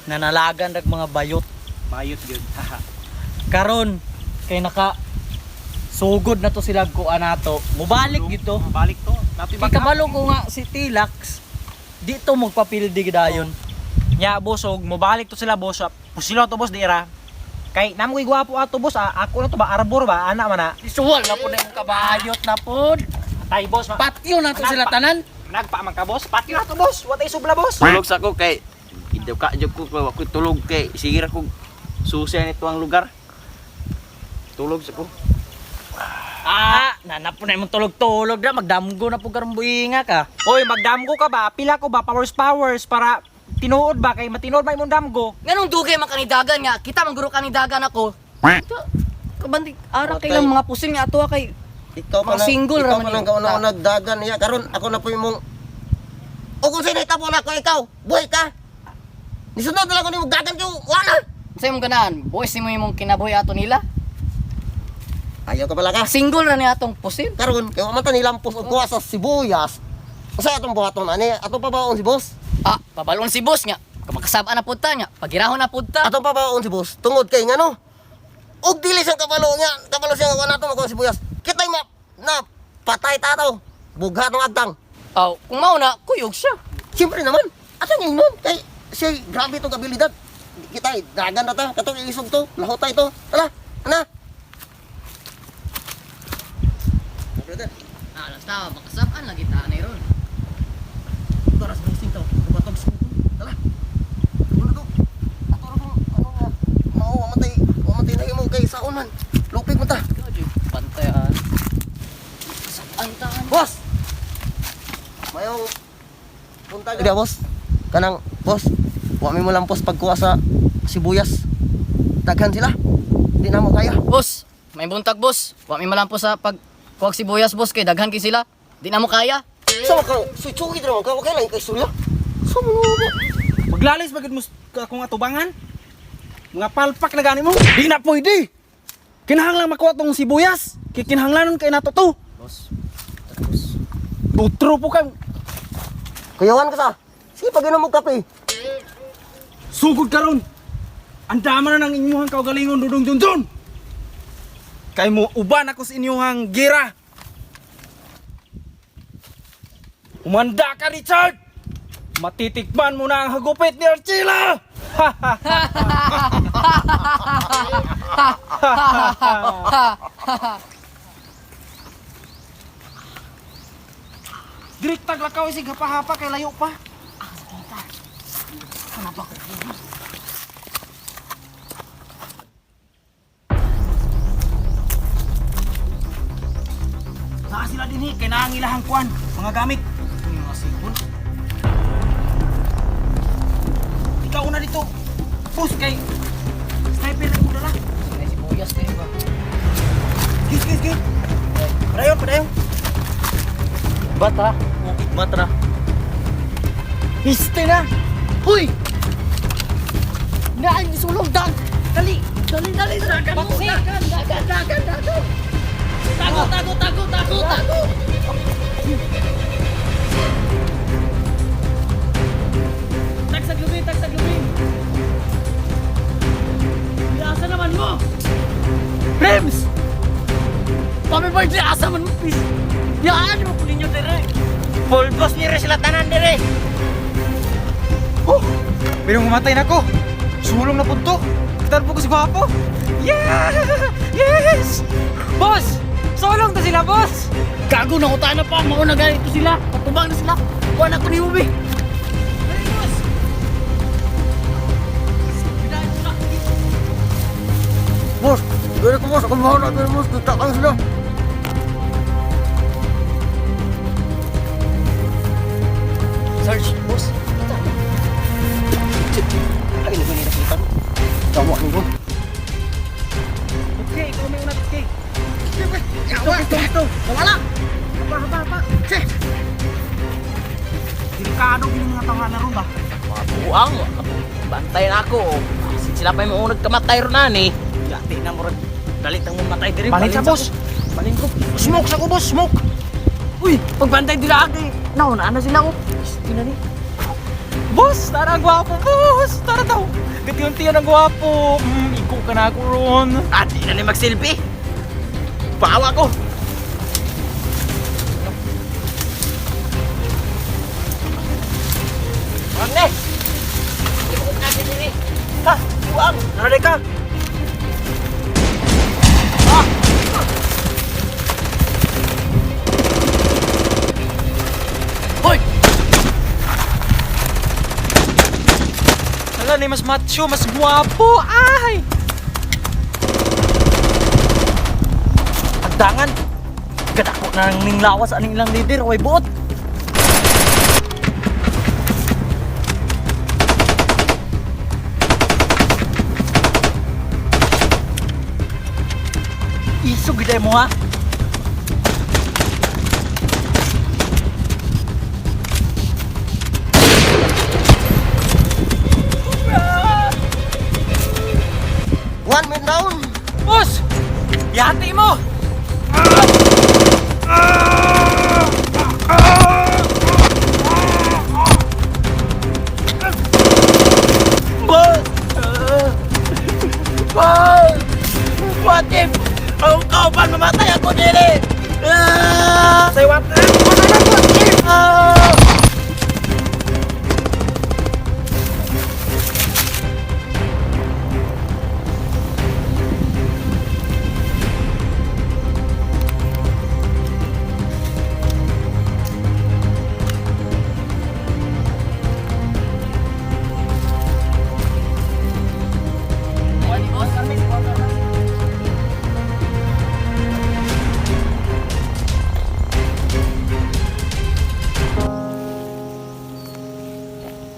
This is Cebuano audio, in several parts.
Nanalagan rag mga bayot. Bayot gyud. Karon kay naka sugod na to sila kuan nato. Mubalik gito. Balik to. Nato Kay kabalo ko nga si Tilax dito magpapildi gidayon. Nya boss og mobalik to sila boss. Pusilo to boss dira. Kay namo koy gwapo ato boss, ah, ako na to ba arbor ba ana man na. Isuwal na po na yung kabayot na pod. Tay boss, Patyo na to sila tanan. nagpa man ka boss. Patyo na to boss. Wa tay subla boss. Tulog sa ko kay idaw ka jud ko wa ko tulog kay sige ra ko susi nito ang lugar. Tulog sa ko. Ah, nana po na imong tulog-tulog na magdamgo na po karong buinga ka. Oy, magdamgo ka ba? Pila ko ba powers powers para tinuod ba kay matinuod ba imong damgo? Nganong dugay man kanidagan nga, kita man guro kanidagan ako. Kabanti ara kay lang mga pusil nga ato kay Ikaw pa Mga lang, single ikaw raman pa lang yun. kauna-una dagan niya. Karon ako na po yung mong... O kung sino itapon ako, ikaw, buhay ka. Nisunod na lang ko nimo dagan kayo, wala. sa imong ganahan, boys nimo imong kinabuhi ato nila. Ayaw ka pala ka. Single ra ni atong pusil. Karon kay wa man ta nilampos og kuha sa sibuyas. Unsay atong buhaton ani? Atong pabaon si boss. Ah, pabalon si boss nga. Kamakasaba na pud ta nga, pagirahon na pud ta. Atong pabaon si boss tungod kay ngano? Og dili siyang kabalo nga, kabalo siya nga wa nato makuha sibuyas. Kitay ma na patay ta to. Bughat ng agtang. Aw, kung mao na, kuyog siya. Siyempre naman, ato nga ingnon kay siya grabe tong abilidad. Kita dagan na ta, katong iisog to, lahotay to. Tara, ana. Brother, Ah, lasta, makasabaan lagi ta ni ron. taras busing to, kubatog sa Tara. Wala to. Ato ra kung ano nga, mao wa man tay nahimo kay saon man. Lupig man ta. Pantay ah. Kasabaan ta. Boss. Mayong punta gid boss. Kanang boss, wa mi mo lampos pagkuha sa sibuyas. Daghan sila. Di na mo kaya. Boss, may buntag boss. Wa mi malampo sa pag kuwag sibuyas boss kay daghan kay sila. Di na mo kaya. Sa ka, suchugi dra ka, okay lang kay istorya. Sa mo ba? Maglalis ba gid mo akong atubangan? Mga palpak na gani mo. Di na pwede. Kinahanglan makuha tong sibuyas. Kay kinahanglanon kay nato to. Boss. Boss. Utro po kang Kuyawan ka sa. Sige pag inom mo kape. Sugod karon. Ang dama na ng inyuhang kaugalingon dudong junjun. Kay mo uban ako sa inyuhang gira. Umanda ka, Richard! Matitikman mo na ang hagupit ni Archila! Direkta lakaw isig hapa-hapa kay layo pa. Naa sila dinhi kay naa ang ilahang kuan, mga gamit. Uy, mga sipon. Ikaw una dito. Pus kay sniper na mo dala. May sibuyas kayo ba? Git git git. Padayon, padayon. Bata, matra. Iste na. Uy! Naan sulong dag. Dali, dali, dali, dagan mo. Dagan, dagan, dagan, dagan. Tago, tago, tago, tago, tago. Tagsag lubi, tagsag lubi. Asa naman mo? Rems! Pami birthday, asa man mo, please. Yaan mo po ninyo dire. Full boss ni sila tanan dire. Oh, pero mamatay na ko. Sulong na punto. Kitan po ko si Gwapo. Yeah! Yes! Boss! Sulong to sila, boss! Gago na ko na pa, mauna ganito sila. Patubang na sila. Kuha na ko ni Ubi. Boss, gani ko boss, ako mauna gani boss, kita kang sila. Sarge, boss. Ay, hindi ko nakita. Tawa ni boss. Okay, ikaw may una okay. Ito, ito, ito. Wala. Hapa, hapa, hapa. Delikado gini mga tawanan ron ba? Mga buang, bantay na ako. Basin sila pa yung unag kamatay ron ani. Yati na murag dalit ang mamatay diri. Balin sa boss. Balin ko. Smoke sa ko boss, smoke. Uy, pagbantay dila agi. Nauna na sila oh. Tina ni. Boss, tara ang gwapo, boss. Tara daw. Gatiyon-tiyon ang gwapo. Iko ka na ako ron. Ah, di na ni magsilbi. Pawa ko. Ano? Ha? Iwang! Naraday ka. Hoy! Hala, ni mas macho, mas gwapo. Ay! Pagdangan! Kadako na ang ning lawas aning ilang leader, way buot! Isog gid mo ha. One man down. Boss! Yati mo! Boss! Boss! What if ang kauban mamatay ako dili? Ah! Say what? Ah!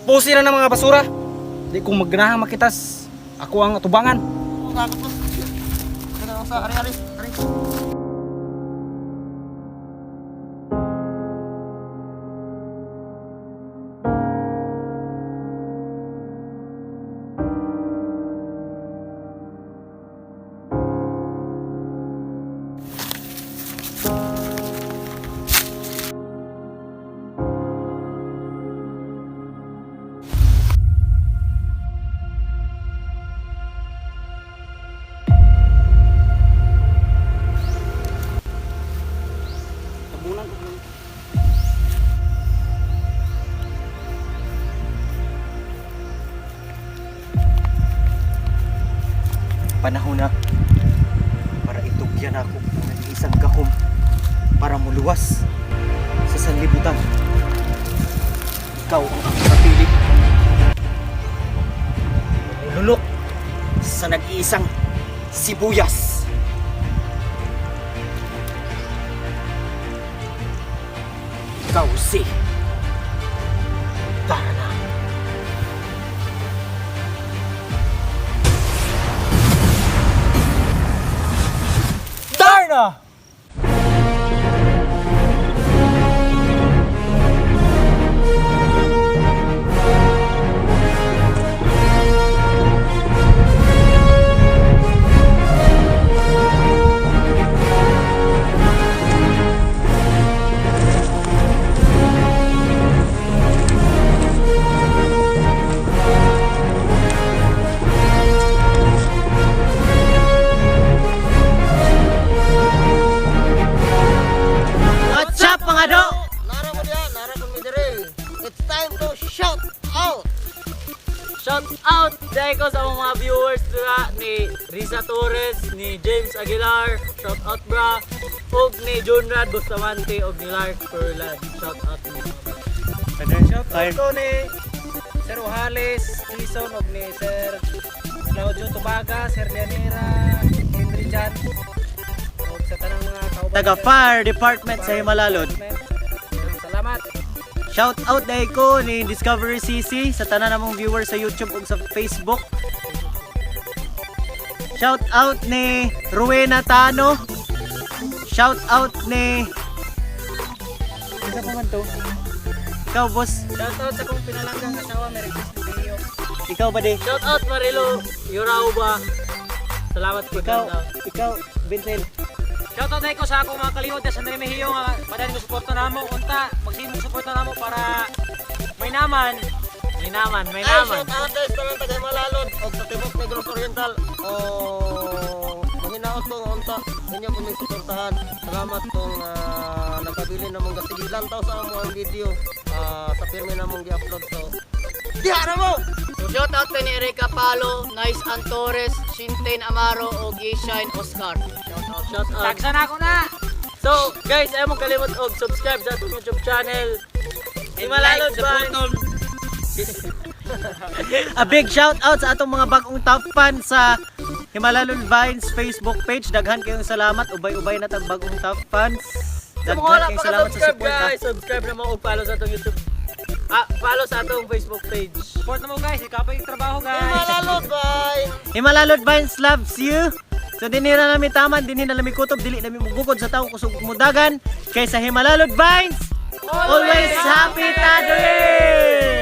Pusi na ng mga basura. Di kong magnahang makitas. Ako ang atubangan. Takot, boss. Kana sa ari ari ari. Panahon na para itugyan ako ang nag-iisang gahom para muluwas sa sanlibutan. Ikaw ang akong napili. Lulok sa nag-iisang sibuyas. Ikaw si Darna. Darna! What's up mga do? Nara mo diha, nara ko mi diri. It's time to shout out. Shout out dahil ko sa mga viewers dira ni Risa Torres, ni James Aguilar, shout out bra, ug ni Junrad Bustamante ug ni Lark Perlan. Shout out ni mga bra. Shout out ko ni Sir Ojales, Jason, og ni Sir Claudio Tubaga, Sir Leonera, Henry Jan, og sa tanang mga kauban. Taga Fire Department sa Himalalod. Salamat. Shout out dahil ko ni Discovery CC sa tanan namong viewers sa YouTube ug sa Facebook. Shout out ni Rowena Tano. Shout out ni Isa pa man to. Ikaw boss, Shout out sa kong pinalanggang asawa, Mary Chris Lubio. ikaw ba di? Shout out Marilo Yorauba. Salamat po. Ikaw, Vincent. Shoutout ko sa akong mga kalihot sa Remigio nga padayon mo suporta namo unta magsimong suporta namo para may naman. May naman, may Ay, naman. shout out guys, tanang taga Malalod og sa Tibok Negros Oriental. O manghinaot ko nga unta inyo kung suportahan. Salamat kung nagpabili na mong gasigig lantaw sa among video sa pirmi na mong gi-upload, so diha na mo. So shout out kay ni Erika Palo, Nice Antores, Shinten Amaro o Gishine Oscar. Shout out. Shout out. Tagsan ako na! So, guys, ay mong kalimot og subscribe sa atong YouTube channel. Himalalod Like ba? sa A big shout out sa atong mga bagong top fans sa Himalalon Vines Facebook page. Daghan kayong salamat. Ubay-ubay na tag bagong top fans. Sa Daghan mga wala kayong pa salamat sa ka-subscribe support, ha. guys, subscribe na mo og follow sa atong YouTube. Follow sa atong Facebook page. Support na mo guys. Ikapay yung trabaho guys. Himalalod, bye. Himalalon Vines loves you. So dinhi na namin taman, dinhi na namin kutob, dili namin mugukod sa taong kusog mudagan. Kaysa Himalalod Vines, always happy tadoy!